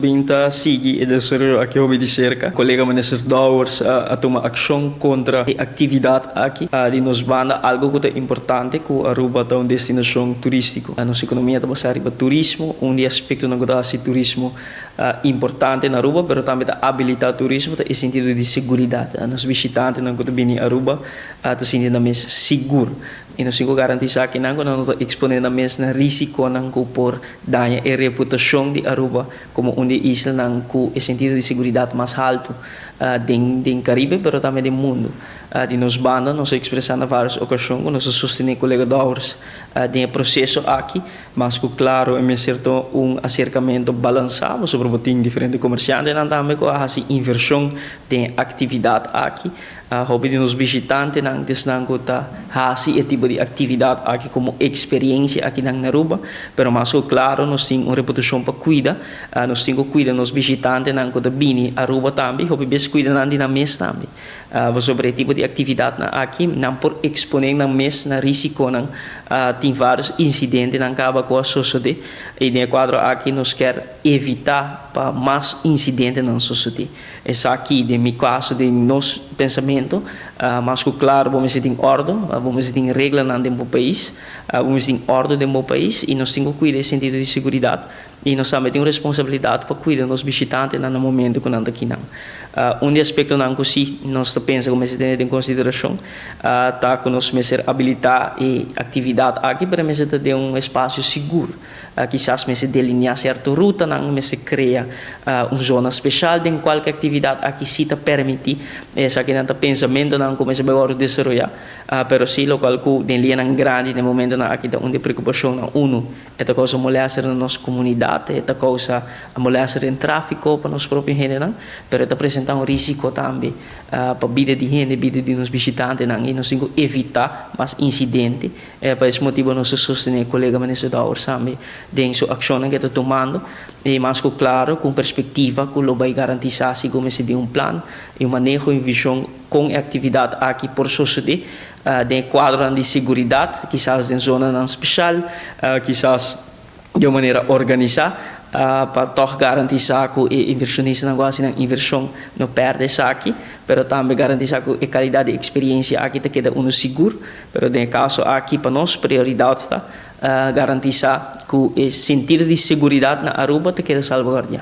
Bin ta sigui e desaroyo aki hopi di serka. Kolega Minister Dowers a tuma akshon kontra e aktividat aki. Di nos banda algo ku ta importante ku Aruba ta un destinashon turístiko. Nos ekonomia ta basá riba turismo. Un di e aspektonan ku ta hasi turismo importante na Aruba pero tambe ta abilitá turismo ta e sentido di seguridat. Nos bishitantenan ku ta bini Aruba ta sinti nan mes sigur. I nos tin ku garantisá kinan ku nan no ta eksponé nan mes na risikonan ku por daña e reputashon di Aruba komo un di e islanan ku e sentido di seguridat mas haltu den den Karibe pero tambe den mundu. Di nos banda nos a ekspresá na vários okashon ku nos a sostené kolega Dowers den e proseso aki, mas ku klaro e mester ta un aserkamentu balansá pasobra bo tin diferente komersiantenan tambe ku a hasi invershon den e aktividat aki. Hopi di nos bishitantenan ta esnan ku ta hasi e tipo di aktividat aki komo eksperiencia akinan na Aruba, pero mas ku klaro nos tin un reputashon pa kuida, nos tin ku kuida nos bishitantenan ku ta bini Aruba tambe, hopi bes kuida nan di nan mes tambe, pasobra e tipo di aktividatnan aki nan por eksponé nan mes na risikonan, tin vários insidentenan kaba ku a sosodé i den e kuadro aki nos kier evitá pa mas insidentenan sosodé. Esaki den mi kaso, den nos pensamentu, mas ku klaro bo mester tin òrdu, bo mester tin reglanan den bo pais, bo mester tin òrdu den bo pais i nos tin ku kuida e sentido di seguridat i nos tambe tin un responsabilidat pa kuida nos bishitantenan na momentu ku nan ta kinan. Un di aspektonan ku si nos ta pensa ku mester tene den konsiderashon ta ku nos mester abilitá e aktividat aki pero e mester ta den un espasio sigur. Kisas mester delineá sierto rutanan, mester krea un zona speshal den kual ku e aktividat aki si ta permití. Esakinan ta pensamentunan ku mester bai wòrdu desaroyá. Pero si lokual ku den lianan grandi den momentunan aki ta un di e preokupashonnan. Unu, e ta kousa molèster na nos komunidat, e ta kousa molèster den tráfiko pa nos propio hendenan, pero e ta presentá un rísiko tambe pa bida di hende, bida di nos bishitantenan i nos tin ku evitá mas insidente. E pa es motibu nos ta sostené kolega Minister Dowers tambe den su akshonnan ku e ta tumando i mas ku klaro ku un perspektiva ku lo bai garantisá si ku mester bin un plan i un maneho i un vishon kon e aktividat aki por sosodé den e kuadronan di seguridat, kisas den zonanan speshal, kisas di un manera organisá pa tòg garantisá ku e invershonistanan ku hasi nan invershon no pèrdè esaki, pero tambe garantisá ku e kalidat di eksperiensia aki ta keda unu sigur. Pero den e kaso aki pa nos prioridat ta garantisá ku e sentido di seguridat na Aruba ta keda salbaguardiá.